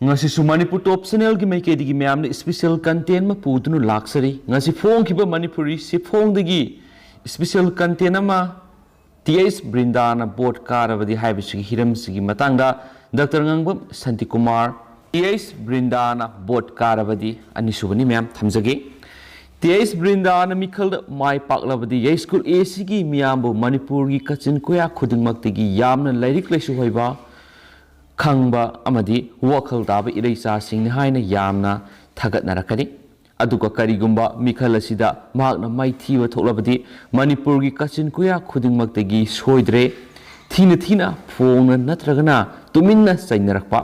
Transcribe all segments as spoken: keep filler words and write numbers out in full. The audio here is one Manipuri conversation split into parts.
ꯉꯁꯤꯁꯨ ꯃꯅꯤꯄꯨꯔ ꯇꯣꯞ ꯆꯦꯅꯦꯜꯒꯤ ꯃꯥꯏꯀꯩꯗꯒꯤ ꯃꯌꯥꯝꯅ ꯏꯁꯄꯤꯁꯦꯜ ꯀꯟꯇꯦꯟ ꯑꯃ ꯄꯨꯗꯨꯅ ꯂꯥꯛꯆꯔꯤ꯫ ꯉꯁꯤ ꯐꯣꯡꯈꯤꯕ ꯃꯅꯤꯄꯨꯔꯤ ꯆꯦꯐꯣꯡꯗꯒꯤ ꯏꯁꯄꯤꯁꯦꯜ ꯀꯟꯇꯦꯟ ꯑꯃ ꯇꯤ ꯑꯩꯆ ꯕ꯭ꯔꯤꯟꯗꯥꯅ ꯚꯣꯠ ꯀꯥꯔꯕꯗꯤ ꯍꯥꯏꯕꯁꯤꯒꯤ ꯍꯤꯔꯝꯁꯤꯒꯤ ꯃꯇꯥꯡꯗ ꯗꯥꯛꯇꯔ ꯉꯥꯡꯕꯝ ꯁꯥꯟꯇꯤꯀꯨꯃꯥꯔ꯫ ꯇꯤ ꯑꯩꯆ ꯕ꯭ꯔꯤꯟꯗꯥꯅ ꯚꯣꯠ ꯀꯥꯔꯕꯗꯤ ꯑꯅꯤꯁꯨꯕꯅꯤ ꯃꯌꯥꯝ, ꯊꯝꯖꯒꯦ꯫ ꯇꯤ ꯑꯩꯆ ꯕ꯭ꯔꯤꯟꯗꯥꯅ ꯃꯤꯈꯜꯗ ꯃꯥꯏ ꯄꯥꯛꯂꯕꯗꯤ ꯌꯥꯏꯁ꯭ꯀꯨꯜ ꯑꯦꯁꯤꯒꯤ ꯃꯤꯌꯥꯝꯕꯨ ꯃꯅꯤꯄꯨꯔꯒꯤ ꯀꯥꯆꯤꯟ ꯀꯣꯌꯥ ꯈꯨꯗꯤꯡꯃꯛꯇꯒꯤ ꯌꯥꯝꯅ ꯂꯥꯏꯔꯤꯛ ꯂꯥꯏꯁꯨ ꯍꯩꯕ, ꯈꯪꯕ ꯑꯃꯗꯤ ꯋꯥꯈꯜ ꯇꯥꯕ ꯏꯔꯩꯆꯥꯁꯤꯡꯅꯤ ꯍꯥꯏꯅ ꯌꯥꯝꯅ ꯊꯥꯒꯠꯅꯔꯛꯀꯅꯤ꯫ ꯑꯗꯨꯒ ꯀꯔꯤꯒꯨꯝꯕ ꯃꯤꯈꯜ ꯑꯁꯤꯗ ꯃꯍꯥꯛꯅ ꯃꯥꯏꯊꯤꯕ ꯊꯣꯛꯂꯕꯗꯤ ꯃꯅꯤꯄꯨꯔꯒꯤ ꯀꯥꯆꯤꯟ ꯀꯣꯌꯥ ꯈꯨꯗꯤꯡꯃꯛꯇꯒꯤ ꯁꯣꯏꯗ꯭ꯔꯦ ꯊꯤꯅ ꯊꯤꯅ ꯐꯣꯡꯅ ꯅꯠꯇ꯭ꯔꯒꯅ ꯇꯨꯃꯤꯟꯅ ꯆꯩꯅꯔꯛꯄ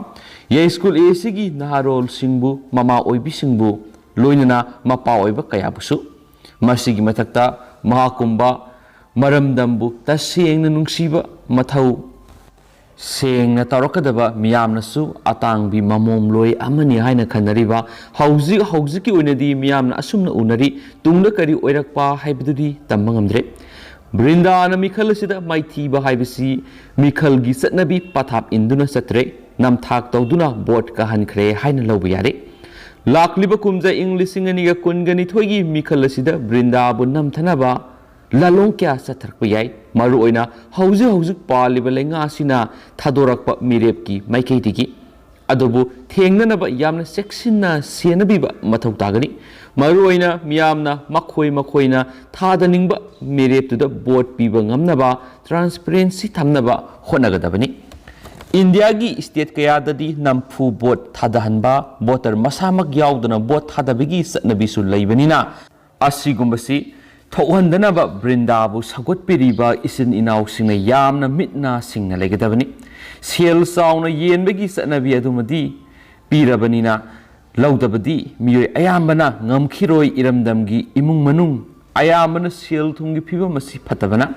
ꯌꯥꯏꯁ꯭ꯀꯨꯜ ꯑꯦꯁꯤꯒꯤ ꯅꯍꯥꯔꯣꯜꯁꯤꯡꯕꯨ, ꯃꯃꯥ ꯑꯣꯏꯕꯤꯁꯤꯡꯕꯨ, ꯂꯣꯏꯅꯅ ꯃꯄꯥ ꯑꯣꯏꯕ ꯀꯌꯥꯕꯨꯁꯨ꯫ ꯃꯁꯤꯒꯤ ꯃꯊꯛꯇ ꯃꯍꯥꯛꯀꯨꯝꯕ ꯃꯔꯝꯗꯝꯕꯨ ꯇꯁꯦꯡꯅ ꯅꯨꯡꯁꯤꯕ, ꯃꯊꯧ ꯁꯦꯡꯅ ꯇꯧꯔꯛꯀꯗꯕ ꯃꯤꯌꯥꯝꯅꯁꯨ ꯑꯇꯥꯡꯕꯤ ꯃꯃꯣꯝꯂꯣꯏ ꯑꯃꯅꯤ ꯍꯥꯏꯅ ꯈꯟꯅꯔꯤꯕ ꯍꯧꯖꯤꯛ ꯍꯧꯖꯤꯛꯀꯤ ꯑꯣꯏꯅꯗꯤ ꯃꯤꯌꯥꯝꯅ ꯑꯁꯨꯝꯅ ꯎꯅꯔꯤ꯫ ꯇꯨꯡꯗ ꯀꯔꯤ ꯑꯣꯏꯔꯛꯄ ꯍꯥꯏꯕꯗꯨꯗꯤ ꯇꯝꯕ ꯉꯝꯗ꯭ꯔꯦ꯫ ꯕ꯭ꯔꯤꯟꯗꯥꯅ ꯃꯤꯈꯜ ꯑꯁꯤꯗ ꯃꯥꯏꯊꯤꯕ ꯍꯥꯏꯕꯁꯤ ꯃꯤꯈꯜꯒꯤ ꯆꯠꯅꯕꯤ ꯄꯊꯥꯞ ꯏꯟꯗꯨꯅ ꯆꯠꯇ꯭ꯔꯦ, ꯅꯝꯊꯥꯛ ꯇꯧꯗꯨꯅ ꯚꯣꯠ ꯀꯥꯍꯟꯈ꯭ꯔꯦ ꯍꯥꯏꯅ ꯂꯧꯕ ꯌꯥꯔꯦ꯫ ꯂꯥꯛꯂꯤꯕ ꯀꯨꯝꯖꯥ ꯏꯪ ꯂꯤꯁꯤꯡ ꯑꯅꯤꯒ ꯀꯨꯟꯒ ꯅꯤꯊꯣꯏꯒꯤ ꯃꯤꯈꯜ ꯑꯁꯤꯗ ꯕ꯭ꯔꯤꯟꯗꯥꯕꯨ ꯅꯝꯊꯅꯕ ꯂꯥꯂꯣꯡ ꯀꯌꯥ ꯆꯠꯊꯔꯛꯄ ꯌꯥꯏ, ꯃꯔꯨꯑꯣꯏꯅ ꯍꯧꯖꯤꯛ ꯍꯧꯖꯤꯛ ꯄꯥꯜꯂꯤꯕ ꯂꯩꯉꯥꯛ ꯑꯁꯤꯅ ꯊꯥꯗꯣꯔꯛꯄ ꯃꯤꯔꯦꯞꯀꯤ ꯃꯥꯏꯀꯩꯗꯒꯤ꯫ ꯑꯗꯨꯕꯨ ꯊꯦꯡꯅꯅꯕ ꯌꯥꯝꯅ ꯆꯦꯛꯁꯤꯟꯅ ꯁꯦꯟꯅꯕꯤꯕ ꯃꯊꯧ ꯇꯥꯒꯅꯤ꯫ ꯃꯔꯨꯑꯣꯏꯅ ꯃꯤꯌꯥꯝꯅ ꯃꯈꯣꯏ ꯃꯈꯣꯏꯅ ꯊꯥꯗꯅꯤꯡꯕ ꯃꯤꯔꯦꯞꯇꯨꯗ ꯚꯣꯠ ꯄꯤꯕ ꯉꯝꯅꯕ ꯇ꯭ꯔꯥꯟꯁꯄꯔꯦꯟꯁꯤ ꯊꯝꯅꯕ ꯍꯣꯠꯅꯒꯗꯕꯅꯤ꯫ ꯏꯟꯗꯤꯌꯥꯒꯤ ꯁ꯭ꯇꯦꯠ ꯀꯌꯥꯗꯗꯤ ꯅꯝꯐꯨ ꯚꯣꯠ ꯊꯥꯗꯍꯟꯕ, ꯚꯣꯇꯔ ꯃꯁꯥꯃꯛ ꯌꯥꯎꯗꯅ ꯚꯣꯠ ꯊꯥꯗꯕꯒꯤ ꯆꯠꯅꯕꯤꯁꯨ ꯂꯩꯕꯅꯤꯅ, ꯑꯁꯤꯒꯨꯝꯕꯁꯤ ꯊꯣꯛꯍꯟꯗꯅꯕ ꯕ꯭ꯔꯤꯟꯗꯥꯕꯨ ꯁꯧꯒꯠꯄꯤꯔꯤꯕ ꯏꯆꯤꯟ ꯏꯅꯥꯎꯁꯤꯡꯅ ꯌꯥꯝꯅ ꯃꯤꯠ ꯅꯥ ꯁꯤꯡꯅ ꯂꯩꯒꯗꯕꯅꯤ꯫ ꯁꯦꯜ ꯆꯥꯎꯅ ꯌꯦꯟꯕꯒꯤ ꯆꯠꯅꯕꯤ ꯑꯗꯨꯃꯗꯤ ꯄꯤꯔꯕꯅꯤꯅ ꯂꯧꯗꯕꯗꯤ ꯃꯤꯑꯣꯏ ꯑꯌꯥꯝꯕꯅ ꯉꯝꯈꯤꯔꯣꯏ꯫ ꯏꯔꯝꯗꯝꯒꯤ ꯏꯃꯨꯡ ꯃꯅꯨꯡ ꯑꯌꯥꯝꯕꯅ ꯁꯦꯜ ꯊꯨꯝꯒꯤ ꯐꯤꯕꯝ ꯑꯁꯤ ꯐꯠꯇꯕꯅ꯫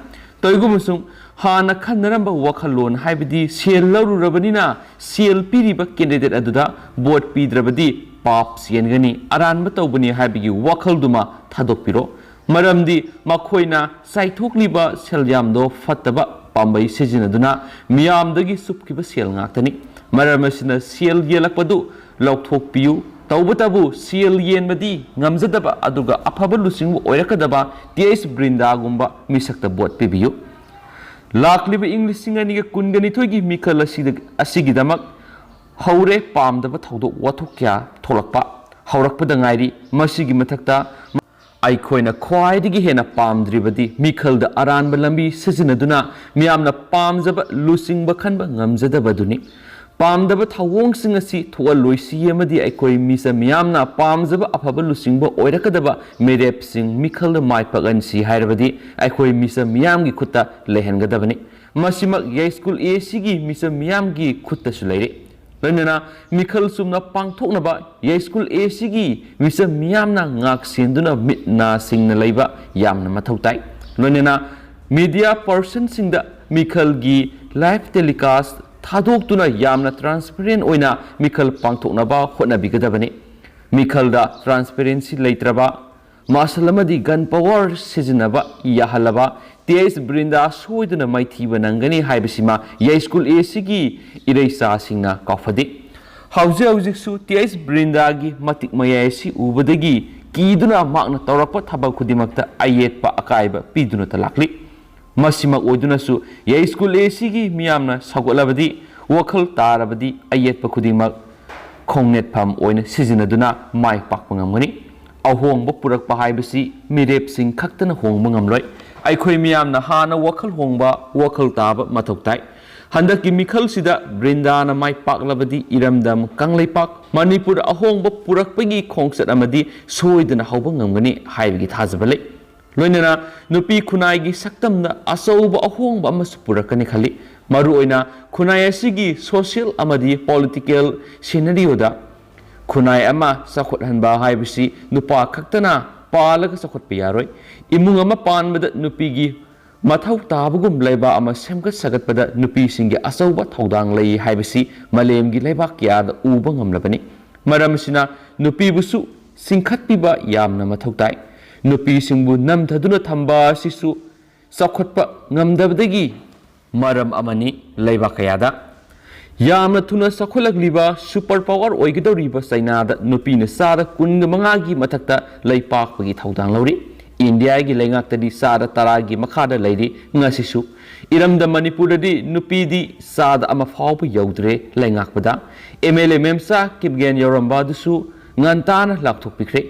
ꯇꯧꯏꯒꯨꯝꯕꯁꯨꯡ ꯍꯥꯟꯅ ꯈꯟꯅꯔꯝꯕ ꯋꯥꯈꯜꯂꯣꯟ, ꯍꯥꯏꯕꯗꯤ ꯁꯦꯜ ꯂꯧꯔꯨꯔꯕꯅꯤꯅ ꯁꯦꯜ ꯄꯤꯔꯤꯕ ꯀꯦꯟꯗꯤꯗꯦꯠ ꯑꯗꯨꯗ ꯚꯣꯠ ꯄꯤꯗ꯭ꯔꯕꯗꯤ ꯄꯥꯞ ꯆꯦꯟꯒꯅꯤ, ꯑꯔꯥꯟꯕ ꯇꯧꯕꯅꯤ ꯍꯥꯏꯕꯒꯤ ꯋꯥꯈꯜꯗꯨꯃ ꯊꯥꯗꯣꯛꯄꯤꯔꯣ꯫ ꯃꯔꯝꯗꯤ ꯃꯈꯣꯏꯅ ꯆꯥꯏꯊꯣꯛꯂꯤꯕ ꯁꯦꯜ ꯌꯥꯝꯗꯣ ꯐꯠꯇꯕ ꯄꯥꯝꯕꯩ ꯁꯤꯖꯤꯟꯅꯗꯨꯅ ꯃꯤꯌꯥꯝꯗꯒꯤ ꯆꯨꯞꯈꯤꯕ ꯁꯦꯜ ꯉꯥꯛꯇꯅꯤ꯫ ꯃꯔꯝ ꯑꯁꯤꯅ ꯁꯦꯜ ꯌꯦꯜꯂꯛꯄꯗꯨ ꯂꯧꯊꯣꯛꯄꯤꯌꯨ꯫ ꯇꯧꯕꯇꯕꯨ ꯁꯦꯜ ꯌꯦꯟꯕꯗꯤ ꯉꯝꯖꯗꯕ ꯑꯗꯨꯒ ꯑꯐꯕ ꯂꯨꯆꯤꯡꯕ ꯑꯣꯏꯔꯛꯀꯗꯕ ꯇꯤ ꯑꯩꯆ ꯕ꯭ꯔꯤꯟꯗꯥꯒꯨꯝꯕ ꯃꯤꯁꯛꯇ ꯚꯣꯠ ꯄꯤꯕꯤꯌꯨ꯫ ꯂꯥꯛꯂꯤꯕ ꯏꯪ ꯂꯤꯁꯤꯡ ꯑꯅꯤꯒ ꯀꯨꯟꯒ ꯅꯤꯊꯣꯏꯒꯤ ꯃꯤꯈꯜ ꯑꯁꯤꯗ, ꯑꯁꯤꯒꯤꯗꯃꯛ ꯍꯧꯔꯦ ꯄꯥꯝꯗꯕ ꯊꯧꯗꯣꯛ ꯋꯥꯊꯣꯛ ꯀꯌꯥ ꯊꯣꯛꯂꯛꯄ꯫ ꯍꯧꯔꯛꯄꯗ ꯉꯥꯏꯔꯤ꯫ ꯃꯁꯤꯒꯤ ꯃꯊꯛꯇ ꯑꯩꯈꯣꯏꯅ ꯈ꯭ꯋꯥꯏꯗꯒꯤ ꯍꯦꯟꯅ ꯄꯥꯝꯗ꯭ꯔꯤꯕꯗꯤ ꯃꯤꯈꯜꯗ ꯑꯔꯥꯟꯕ ꯂꯝꯕꯤ ꯁꯤꯖꯤꯟꯅꯗꯨꯅ ꯃꯤꯌꯥꯝꯅ ꯄꯥꯝꯖꯕ ꯂꯨꯆꯤꯡꯕ ꯈꯟꯕ ꯉꯝꯖꯗꯕꯗꯨꯅꯤ꯫ ꯄꯥꯝꯗꯕ ꯊꯧꯑꯣꯡꯁꯤꯡ ꯑꯁꯤ ꯊꯣꯛꯍꯜꯂꯣꯏꯁꯤ ꯑꯃꯗꯤ ꯑꯩꯈꯣꯏ ꯃꯤꯆꯝ ꯃꯤꯌꯥꯝꯅ ꯄꯥꯝꯖꯕ ꯑꯐꯕ ꯂꯨꯆꯤꯡꯕ ꯑꯣꯏꯔꯛꯀꯗꯕ ꯃꯤꯔꯦꯞꯁꯤꯡ ꯃꯤꯈꯜꯗ ꯃꯥꯏ ꯄꯥꯛꯍꯟꯁꯤ ꯍꯥꯏꯔꯕꯗꯤ ꯑꯩꯈꯣꯏ ꯃꯤꯆꯝ ꯃꯤꯌꯥꯝꯒꯤ ꯈꯨꯠꯇ ꯂꯩꯍꯟꯒꯗꯕꯅꯤ꯫ ꯃꯁꯤꯃꯛ ꯌꯥꯏꯁ꯭ꯀꯨꯜ ꯑꯦ ꯁꯤꯒꯤ ꯃꯤꯆꯝ ꯃꯤꯌꯥꯝꯒꯤ ꯈꯨꯠꯇꯁꯨ ꯂꯩꯔꯦ꯫ ꯂꯣꯏꯅꯅ ꯃꯤꯈꯜ ꯆꯨꯝꯅ ꯄꯥꯡꯊꯣꯛꯅꯕ ꯌꯥꯏꯁ꯭ꯀꯨꯜ ꯑꯦ ꯁꯤꯒꯤ ꯃꯤꯆꯝ ꯃꯤꯌꯥꯝꯅ ꯉꯥꯛ ꯁꯦꯟꯗꯨꯅ ꯃꯤꯠ ꯅꯥ ꯁꯤꯡꯅ ꯂꯩꯕ ꯌꯥꯝꯅ ꯃꯊꯧ ꯇꯥꯏ꯫ ꯂꯣꯏꯅꯅ ꯃꯤꯗꯤꯌꯥ ꯄꯔꯁꯟꯁꯤꯡꯗ ꯃꯤꯈꯜꯒꯤ ꯂꯥꯏꯚ ꯇꯦꯂꯤꯀꯥꯁ ꯊꯥꯗꯣꯛꯇꯨꯅ ꯌꯥꯝꯅ ꯇ꯭ꯔꯥꯟꯁꯄꯦꯔꯦꯟ ꯑꯣꯏꯅ ꯃꯤꯈꯜ ꯄꯥꯡꯊꯣꯛꯅꯕ ꯍꯣꯠꯅꯕꯤꯒꯗꯕꯅꯤ꯫ ꯃꯤꯈꯜꯗ ꯇ꯭ꯔꯥꯟꯁꯄꯦꯔꯦꯟꯁꯤ ꯂꯩꯇ꯭ꯔꯕ, ꯃꯁꯜ ꯑꯃꯗꯤ ꯒꯟ ꯄꯋꯔ ꯁꯤꯖꯤꯟꯅꯕ ꯌꯥꯍꯜꯂꯕ ꯇꯤ ꯑꯩꯆ ꯕ꯭ꯔꯤꯟꯗꯥ ꯁꯣꯏꯗꯅ ꯃꯥꯏꯊꯤꯕ ꯅꯪꯒꯅꯤ ꯍꯥꯏꯕꯁꯤꯃ ꯌꯥꯏꯁ꯭ꯀꯨꯜ ꯑꯦ ꯁꯤꯒꯤ ꯏꯔꯩꯆꯥꯁꯤꯡꯅ ꯀꯥꯎꯐꯗꯦ꯫ ꯍꯧꯖꯤꯛ ꯍꯧꯖꯤꯛꯁꯨ ꯇꯤ ꯑꯩꯆ ꯕ꯭ꯔꯤꯟꯗꯥꯒꯤ ꯃꯇꯤꯛ ꯃꯌꯥꯏ ꯑꯁꯤ ꯎꯕꯗꯒꯤ ꯀꯤꯗꯨꯅ ꯃꯍꯥꯛꯅ ꯇꯧꯔꯛꯄ ꯊꯕꯛ ꯈꯨꯗꯤꯡꯃꯛꯇ ꯑꯌꯦꯠꯄ ꯑꯀꯥꯏꯕ ꯄꯤꯗꯨꯅꯇ ꯂꯥꯛꯂꯤ꯫ ꯃꯁꯤꯃꯛ ꯑꯣꯏꯗꯨꯅꯁꯨ ꯌꯥꯏꯁ꯭ꯀꯨꯜ ꯑꯦ ꯁꯤꯒꯤ ꯃꯤꯌꯥꯝꯅ ꯁꯧꯒꯠꯂꯕꯗꯤ, ꯋꯥꯈꯜ ꯇꯥꯔꯕꯗꯤ ꯑꯌꯦꯠꯄ ꯈꯨꯗꯤꯡꯃꯛ ꯈꯣꯡꯅꯦꯠꯐꯝ ꯑꯣꯏꯅ ꯁꯤꯖꯤꯟꯅꯗꯨꯅ ꯃꯥꯏ ꯄꯥꯛꯄ ꯉꯝꯒꯅꯤ꯫ ꯑꯍꯣꯡꯕ ꯄꯨꯔꯛꯄ ꯍꯥꯏꯕꯁꯤ ꯃꯤꯔꯦꯞꯁꯤꯡ ꯈꯛꯇꯅ ꯍꯣꯡꯕ ꯉꯝꯂꯣꯏ꯫ ꯑꯩꯈꯣꯏ ꯃꯤꯌꯥꯝꯅ ꯍꯥꯟꯅ ꯋꯥꯈꯜ ꯍꯣꯡꯕ, ꯋꯥꯈꯜ ꯇꯥꯕ ꯃꯊꯧ ꯇꯥꯏ꯫ ꯍꯟꯗꯛꯀꯤ ꯃꯤꯈꯜꯁꯤꯗ ꯕ꯭ꯔꯤꯟꯗꯥꯅ ꯃꯥꯏ ꯄꯥꯛꯂꯕꯗꯤ ꯏꯔꯝꯗꯝ ꯀꯪꯂꯩꯄꯥꯛ ꯃꯅꯤꯄꯨꯔ ꯑꯍꯣꯡꯕ ꯄꯨꯔꯛꯄꯒꯤ ꯈꯣꯡꯆꯠ ꯑꯃꯗꯤ ꯁꯣꯏꯗꯅ ꯍꯧꯕ ꯉꯝꯒꯅꯤ ꯍꯥꯏꯕꯒꯤ ꯊꯥꯖꯕ ꯂꯩ꯫ ꯂꯣꯏꯅꯅ ꯅꯨꯄꯤ ꯈꯨꯟꯅꯥꯏꯒꯤ ꯁꯛꯇꯝꯗ ꯑꯆꯧꯕ ꯑꯍꯣꯡꯕ ꯑꯃꯁꯨ ꯄꯨꯔꯛꯀꯅꯤ ꯈꯜꯂꯤ꯫ ꯃꯔꯨꯑꯣꯏꯅ ꯈꯨꯟꯅꯥꯏ ꯑꯁꯤꯒꯤ ꯁꯣꯁꯤꯌꯦꯜ ꯑꯃꯗꯤ ꯄꯣꯂꯤꯇꯤꯀꯦꯜ ꯁꯤꯅꯔꯤꯑꯣꯗ ꯈꯨꯟꯅꯥꯏ ꯑꯃ ꯆꯥꯎꯈꯠꯍꯟꯕ ꯍꯥꯏꯕꯁꯤ ꯅꯨꯄꯥ ꯈꯛꯇꯅ ꯄꯥꯜꯂꯒ ꯆꯥꯎꯈꯠꯄ ꯌꯥꯔꯣꯏ꯫ ꯏꯃꯨꯡ ꯑꯃ ꯄꯥꯟꯕꯗ ꯅꯨꯄꯤꯒꯤ ꯃꯊꯧ ꯇꯥꯕꯒꯨꯝ ꯂꯩꯕꯥꯛ ꯑꯃ ꯁꯦꯝꯒꯠ ꯁꯥꯒꯠꯄꯗ ꯅꯨꯄꯤꯁꯤꯡꯒꯤ ꯑꯆꯧꯕ ꯊꯧꯗꯥꯡ ꯂꯩ ꯍꯥꯏꯕꯁꯤ ꯃꯥꯂꯦꯝꯒꯤ ꯂꯩꯕꯥꯛ ꯀꯌꯥꯗ ꯎꯕ ꯉꯝꯂꯕꯅꯤ꯫ ꯃꯔꯝ ꯑꯁꯤꯅ ꯅꯨꯄꯤꯕꯨꯁꯨ ꯆꯤꯡꯈꯠꯄꯤꯕ ꯌꯥꯝꯅ ꯃꯊꯧ ꯇꯥꯏ꯫ ꯅꯨꯄꯤꯁꯤꯡꯕꯨ ꯅꯝꯊꯗꯨꯅ ꯊꯝꯕ ꯑꯁꯤꯁꯨ ꯆꯥꯎꯈꯠꯄ ꯉꯝꯗꯕꯗꯒꯤ ꯃꯔꯝ ꯑꯃꯅꯤ꯫ ꯂꯩꯕꯥꯛ ꯀꯌꯥꯗ ꯌꯥꯝꯅ ꯊꯨꯅ ꯆꯥꯎꯈꯠꯂꯛꯂꯤꯕ ꯁꯨꯄꯔ ꯄꯥꯋꯔ ꯑꯣꯏꯒꯗꯧꯔꯤꯕ ꯆꯩꯅꯥꯗ ꯅꯨꯄꯤꯅ ꯆꯥꯗ ꯀꯨꯟꯒ ꯃꯉꯥꯒꯤ ꯃꯊꯛꯇ ꯂꯩ ꯄꯥꯛꯄꯒꯤ ꯊꯧꯗꯥꯡ ꯂꯧꯔꯤ꯫ ꯏꯟꯗꯤꯌꯥꯒꯤ ꯂꯩꯉꯥꯛꯇꯗꯤ ꯆꯥꯗ ꯇꯔꯥꯒꯤ ꯃꯈꯥꯗ ꯂꯩꯔꯤ꯫ ꯉꯁꯤꯁꯨ ꯏꯔꯝꯗꯝ ꯃꯅꯤꯄꯨꯔꯗꯗꯤ ꯅꯨꯄꯤꯗꯤ ꯆꯥꯗ ꯑꯃ ꯐꯥꯎꯕ ꯌꯧꯗ꯭ꯔꯦ ꯂꯩꯉꯥꯛꯄꯗ꯫ ꯑꯦꯝ ꯑꯦꯜ ꯑꯦ ꯃꯦꯝꯆꯥ ꯀꯤꯞꯒꯦꯟ ꯌꯧꯔꯝꯕ ꯑꯗꯨꯁꯨ ꯉꯟꯇꯥꯅ ꯂꯥꯎꯊꯣꯛꯄꯤꯈ꯭ꯔꯦ꯫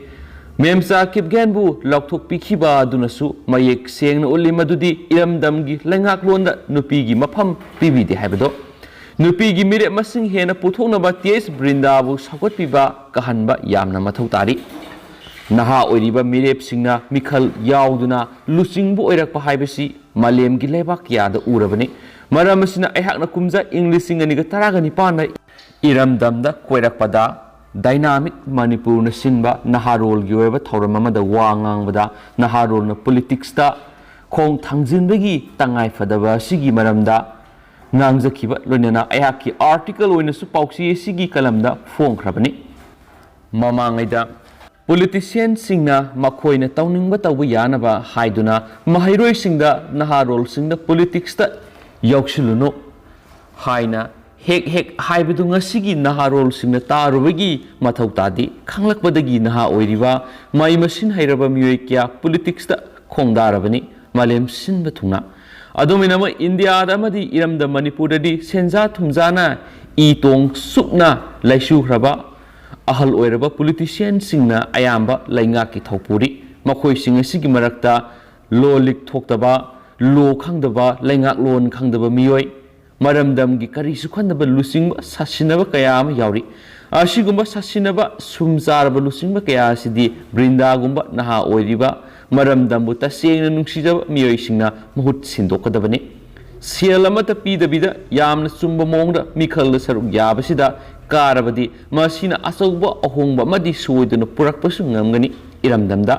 ꯃꯦꯝꯆꯥ ꯀꯤꯞꯒꯦꯟꯕꯨ ꯂꯥꯎꯊꯣꯛꯄꯤꯈꯤꯕ ꯑꯗꯨꯅꯁꯨ ꯃꯌꯦꯛ ꯁꯦꯡꯅ ꯎꯠꯂꯤ ꯃꯗꯨꯗꯤ ꯏꯔꯝꯗꯝꯒꯤ ꯂꯩꯉꯥꯛꯂꯣꯟꯗ ꯅꯨꯄꯤꯒꯤ ꯃꯐꯝ ꯄꯤꯕꯤꯗꯦ ꯍꯥꯏꯕꯗꯣ꯫ ꯅꯨꯄꯤꯒꯤ ꯃꯤꯔꯦꯞ ꯃꯁꯤꯡ ꯍꯦꯟꯅ ꯄꯨꯊꯣꯛꯅꯕ ꯇꯤ ꯑꯦꯁ ꯕ꯭ꯔꯤꯟꯗꯥꯕꯨ ꯁꯧꯒꯠꯄꯤꯕ ꯀꯥꯍꯟꯕ ꯌꯥꯝꯅ ꯃꯊꯧ ꯇꯥꯔꯤ꯫ ꯅꯍꯥ ꯑꯣꯏꯔꯤꯕ ꯃꯤꯔꯦꯞꯁꯤꯡꯅ ꯃꯤꯈꯜ ꯌꯥꯎꯗꯨꯅ ꯂꯨꯆꯤꯡꯕ ꯑꯣꯏꯔꯛꯄ ꯍꯥꯏꯕꯁꯤ ꯃꯥꯂꯦꯝꯒꯤ ꯂꯩꯕꯥꯛ ꯀꯌꯥꯗ ꯎꯔꯕꯅꯤ꯫ ꯃꯔꯝ ꯑꯁꯤꯅ ꯑꯩꯍꯥꯛꯅ ꯀꯨꯝꯖꯥ ꯏꯪ ꯂꯤꯁꯤꯡ ꯑꯅꯤꯒ ꯇꯔꯥꯒ ꯅꯤꯄꯥꯟꯗ ꯏꯔꯝꯗꯝꯗ ꯀꯣꯏꯔꯛꯄꯗ ꯗꯥꯏꯅꯥꯃꯤꯛ ꯃꯅꯤꯄꯨꯔꯅ ꯁꯤꯟꯕ ꯅꯍꯥꯔꯣꯜꯒꯤ ꯑꯣꯏꯕ ꯊꯧꯔꯝ ꯑꯃꯗ ꯋꯥ ꯉꯥꯡꯕꯗ ꯅꯍꯥꯔꯣꯜꯅ ꯄꯣꯂꯤꯇꯤꯛꯁꯇ ꯈꯣꯡ ꯊꯥꯡꯖꯤꯟꯕꯒꯤ ꯇꯉꯥꯏꯐꯗꯕ ꯑꯁꯤꯒꯤ ꯃꯔꯝꯗ ꯉꯥꯡꯖꯈꯤꯕ ꯂꯣꯏꯅꯅ ꯑꯩꯍꯥꯛꯀꯤ ꯑꯥꯔꯇꯤꯀꯜ ꯑꯣꯏꯅꯁꯨ ꯄꯥꯎꯆꯦ ꯑꯁꯤꯒꯤ ꯀꯂꯝꯗ ꯐꯣꯡꯈ꯭ꯔꯕꯅꯤ꯫ ꯃꯃꯥꯡꯉꯩꯗ ꯄꯣꯂꯤꯇꯤꯁꯤꯌꯟꯁꯤꯡꯅ ꯃꯈꯣꯏꯅ ꯇꯧꯅꯤꯡꯕ ꯇꯧꯕ ꯌꯥꯅꯕ ꯍꯥꯏꯗꯨꯅ ꯃꯍꯩꯔꯣꯏꯁꯤꯡꯗ ꯅꯍꯥꯔꯣꯜꯁꯤꯡꯗ ꯄꯣꯂꯤꯇꯤꯛꯁꯇ ꯌꯥꯎꯁꯤꯜꯂꯨꯅꯨ ꯍꯥꯏꯅ ꯍꯦꯛ ꯍꯦꯛ ꯍꯥꯏꯕꯗꯨ ꯉꯁꯤꯒꯤ ꯅꯍꯥꯔꯣꯜꯁꯤꯡꯅ ꯇꯥꯔꯨꯕꯒꯤ ꯃꯊꯧ ꯇꯥꯗꯦ꯫ ꯈꯪꯂꯛꯄꯗꯒꯤ ꯅꯍꯥ ꯑꯣꯏꯔꯤꯕ ꯃꯍꯩ ꯃꯁꯤꯡ ꯍꯩꯔꯕ ꯃꯤꯑꯣꯏ ꯀꯌꯥ ꯄꯣꯂꯤꯇꯤꯛꯁꯇ ꯈꯣꯡꯗꯥꯔꯕꯅꯤ ꯃꯥꯂꯦꯝ ꯁꯤꯟꯕ ꯊꯨꯡꯅ꯫ ꯑꯗꯨꯝ ꯑꯣꯏꯅꯃꯛ ꯏꯟꯗꯤꯌꯥꯗ ꯑꯃꯗꯤ ꯏꯔꯝꯗꯝ ꯃꯅꯤꯄꯨꯔꯗꯗꯤ ꯁꯦꯟꯖꯥ ꯊꯨꯝꯖꯥꯅ ꯏ ꯇꯣꯡ ꯁꯨꯞꯅ ꯂꯩꯁꯨꯈ꯭ꯔꯕ ꯑꯍꯜ ꯑꯣꯏꯔꯕ ꯄꯣꯂꯤꯇꯤꯁꯤꯌꯟꯁꯤꯡꯅ ꯑꯌꯥꯝꯕ ꯂꯩꯉꯥꯛꯀꯤ ꯊꯧꯄꯨꯔꯤ꯫ ꯃꯈꯣꯏꯁꯤꯡ ꯑꯁꯤꯒꯤ ꯃꯔꯛꯇ ꯂꯣ ꯂꯤꯛ ꯊꯣꯛꯇꯕ, ꯂꯣ ꯈꯪꯗꯕ, ꯂꯩꯉꯥꯛꯂꯣꯟ ꯈꯪꯗꯕ ꯃꯤꯑꯣꯏ, ꯃꯔꯝꯗꯝꯒꯤ ꯀꯔꯤꯁꯨ ꯈꯟꯗꯕ ꯂꯨꯆꯤꯡꯕ ꯁꯥꯁꯤꯟꯅꯕ ꯀꯌꯥ ꯑꯃ ꯌꯥꯎꯔꯤ꯫ ꯑꯁꯤꯒꯨꯝꯕ ꯁꯥꯁꯤꯟꯅꯕ ꯁꯨꯝ ꯆꯥꯔꯕ ꯂꯨꯆꯤꯡꯕ ꯀꯌꯥ ꯑꯁꯤꯗꯤ ꯕ꯭ꯔꯤꯟꯗꯥꯒꯨꯝꯕ ꯅꯍꯥ ꯑꯣꯏꯔꯤꯕ ꯃꯔꯝꯗꯝꯕꯨ ꯇꯁꯦꯡꯅ ꯅꯨꯡꯁꯤꯖꯕ ꯃꯤꯑꯣꯏꯁꯤꯡꯅ ꯃꯍꯨꯠ ꯁꯤꯟꯗꯣꯛꯀꯗꯕꯅꯤ꯫ ꯁꯦꯜ ꯑꯃꯠꯇ ꯄꯤꯗꯕꯤꯗ ꯌꯥꯝꯅ ꯆꯨꯝꯕ ꯃꯑꯣꯡꯗ ꯃꯤꯈꯜꯗ ꯁꯔꯨꯛ ꯌꯥꯕꯁꯤꯗ ꯀꯥꯔꯕꯗꯤ ꯃꯁꯤꯅ ꯑꯆꯧꯕ ꯑꯍꯣꯡꯕ ꯑꯃꯗꯤ ꯁꯣꯏꯗꯅ ꯄꯨꯔꯛꯄꯁꯨ ꯉꯝꯒꯅꯤ꯫ ꯏꯔꯝꯗꯝꯗ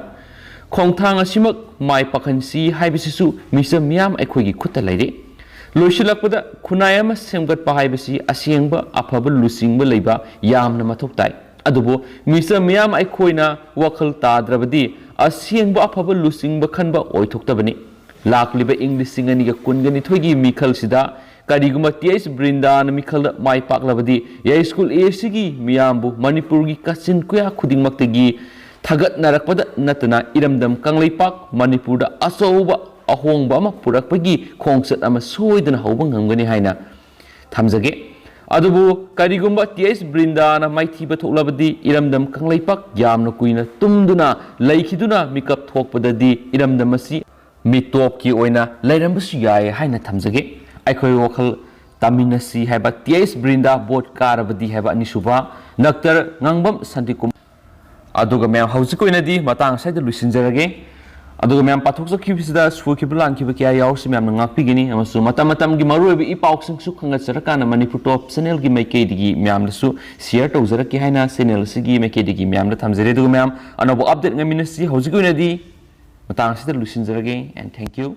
ꯈꯣꯡꯊꯥꯡ ꯑꯁꯤꯃꯛ ꯃꯥꯏ ꯄꯥꯛꯍꯟꯁꯤ ꯍꯥꯏꯕꯁꯤꯁꯨ ꯃꯤꯆꯝ ꯃꯤꯌꯥꯝ ꯑꯩꯈꯣꯏꯒꯤ ꯈꯨꯠꯇ ꯂꯩꯔꯦ꯫ ꯂꯣꯏꯁꯤꯜꯂꯛꯄꯗ ꯈꯨꯟꯅꯥꯏ ꯑꯃ ꯁꯦꯝꯒꯠꯄ ꯍꯥꯏꯕꯁꯤ ꯑꯁꯦꯡꯕ ꯑꯐꯕ ꯂꯨꯆꯤꯡꯕ ꯂꯩꯕ ꯌꯥꯝꯅ ꯃꯊꯧ ꯇꯥꯏ꯫ ꯑꯗꯨꯕꯨ ꯃꯤꯆꯝ ꯃꯤꯌꯥꯝ ꯑꯩꯈꯣꯏꯅ ꯋꯥꯈꯜ ꯇꯥꯗ꯭ꯔꯕꯗꯤ ꯑꯁꯦꯡꯕ ꯑꯐꯕ ꯂꯨꯆꯤꯡꯕ ꯈꯟꯕ ꯑꯣꯏꯊꯣꯛꯇꯕꯅꯤ꯫ ꯂꯥꯛꯂꯤꯕ ꯏꯪ ꯂꯤꯁꯤꯡ ꯑꯅꯤꯒ ꯀꯨꯟꯒ ꯅꯤꯊꯣꯏꯒꯤ ꯃꯤꯈꯜꯁꯤꯗ ꯀꯔꯤꯒꯨꯝꯕ ꯇꯤ ꯑꯩꯆ ꯕ꯭ꯔꯤꯟꯗꯥꯅ ꯃꯤꯈꯜꯗ ꯃꯥꯏ ꯄꯥꯛꯂꯕꯗꯤ, ꯌꯥꯏꯁ꯭ꯀꯨꯜ ꯑꯦ ꯁꯤꯒꯤ ꯃꯤꯌꯥꯝꯕꯨ ꯃꯅꯤꯄꯨꯔꯒꯤ ꯀꯥꯆꯤꯟ ꯀꯣꯌꯥ ꯈꯨꯗꯤꯡꯃꯛꯇꯒꯤ ꯊꯥꯒꯠꯅꯔꯛꯄꯗ ꯅꯠꯇꯅ, ꯏꯔꯝꯗꯝ ꯀꯪꯂꯩꯄꯥꯛ ꯃꯅꯤꯄꯨꯔꯗ ꯑꯆꯧꯕ ꯑꯍꯣꯡꯕ ꯑꯃ ꯄꯨꯔꯛꯄꯒꯤ ꯈꯣꯡꯆꯠ ꯑꯃ ꯁꯣꯏꯗꯅ ꯍꯧꯕ ꯉꯝꯒꯅꯤ ꯍꯥꯏꯅ ꯊꯝꯖꯒꯦ꯫ ꯑꯗꯨꯕꯨ ꯀꯔꯤꯒꯨꯝꯕ ꯇꯤ ꯑꯩꯆ ꯕ꯭ꯔꯤꯟꯗꯥꯅ ꯃꯥꯏꯊꯤꯕ ꯊꯣꯛꯂꯕꯗꯤ, ꯏꯔꯝꯗꯝ ꯀꯪꯂꯩꯄꯥꯛ ꯌꯥꯝꯅ ꯀꯨꯏꯅ ꯇꯨꯝꯗꯨꯅ ꯂꯩꯈꯤꯗꯨꯅ ꯃꯤꯀꯞ ꯊꯣꯛꯄꯗꯗꯤ ꯏꯔꯝꯗꯝ ꯑꯁꯤ ꯃꯤꯇꯣꯞꯀꯤ ꯑꯣꯏꯅ ꯂꯩꯔꯝꯕꯁꯨ ꯌꯥꯏ ꯍꯥꯏꯅ ꯊꯝꯖꯒꯦ꯫ ꯑꯩꯈꯣꯏ ꯋꯥꯈꯜ ꯇꯥꯃꯤꯟꯅꯁꯤ ꯍꯥꯏꯕ ꯇꯤ ꯑꯩꯆ ꯕ꯭ꯔꯤꯟꯗꯥ ꯚꯣꯠ ꯀꯥꯔꯕꯗꯤ ꯍꯥꯏꯕ ꯑꯅꯤꯁꯨꯕ, ꯗꯥꯛꯇꯔ ꯉꯥꯡꯕꯝ ꯁꯥꯟꯇꯤꯀꯨꯃꯥꯔ꯫ ꯑꯗꯨꯒ ꯃꯌꯥꯝ, ꯍꯧꯖꯤꯛꯀꯤ ꯑꯣꯏꯅꯗꯤ ꯃꯇꯥꯡ ꯑꯁꯤꯗ ꯂꯣꯏꯁꯤꯟꯖꯔꯒꯦ꯫ ꯑꯗꯨꯒ ꯃꯌꯥꯝ, ꯄꯥꯊꯣꯛꯆꯈꯤꯕꯁꯤꯗ ꯁꯣꯏꯈꯤꯕ ꯂꯥꯟꯈꯤꯕ ꯀꯌꯥ ꯌꯥꯎꯔꯁꯨ ꯃꯌꯥꯝꯅ ꯉꯥꯛꯄꯤꯒꯅꯤ, ꯑꯃꯁꯨꯡ ꯃꯇꯝ ꯃꯇꯝꯒꯤ ꯃꯔꯨꯑꯣꯏꯕ ꯏ ꯄꯥꯎꯁꯤꯡꯁꯨ ꯈꯪꯒꯠꯆꯔꯀꯥꯟꯗ ꯃꯅꯤꯄꯨꯔ ꯇꯣꯞ ꯆꯦꯅꯦꯜꯒꯤ ꯃꯥꯏꯀꯩꯗꯒꯤ ꯃꯌꯥꯝꯗꯁꯨ ꯁꯤꯌꯔ ꯇꯧꯖꯔꯛꯀꯦ ꯍꯥꯏꯅ ꯆꯦꯅꯦꯜ ꯑꯁꯤꯒꯤ ꯃꯥꯏꯀꯩꯗꯒꯤ ꯃꯌꯥꯝꯗ ꯊꯝꯖꯔꯤ꯫ ꯑꯗꯨꯒ ꯃꯌꯥꯝ, ꯑꯅꯧꯕ ꯑꯞꯗꯦꯠ ꯉꯥꯏꯃꯤꯟꯅꯁꯤ꯫ ꯍꯧꯖꯤꯛꯀꯤ ꯑꯣꯏꯅꯗꯤ ꯃꯇꯥꯡ ꯑꯁꯤꯗ ꯂꯣꯏꯁꯤꯟꯖꯔꯒꯦ, and thank you꯫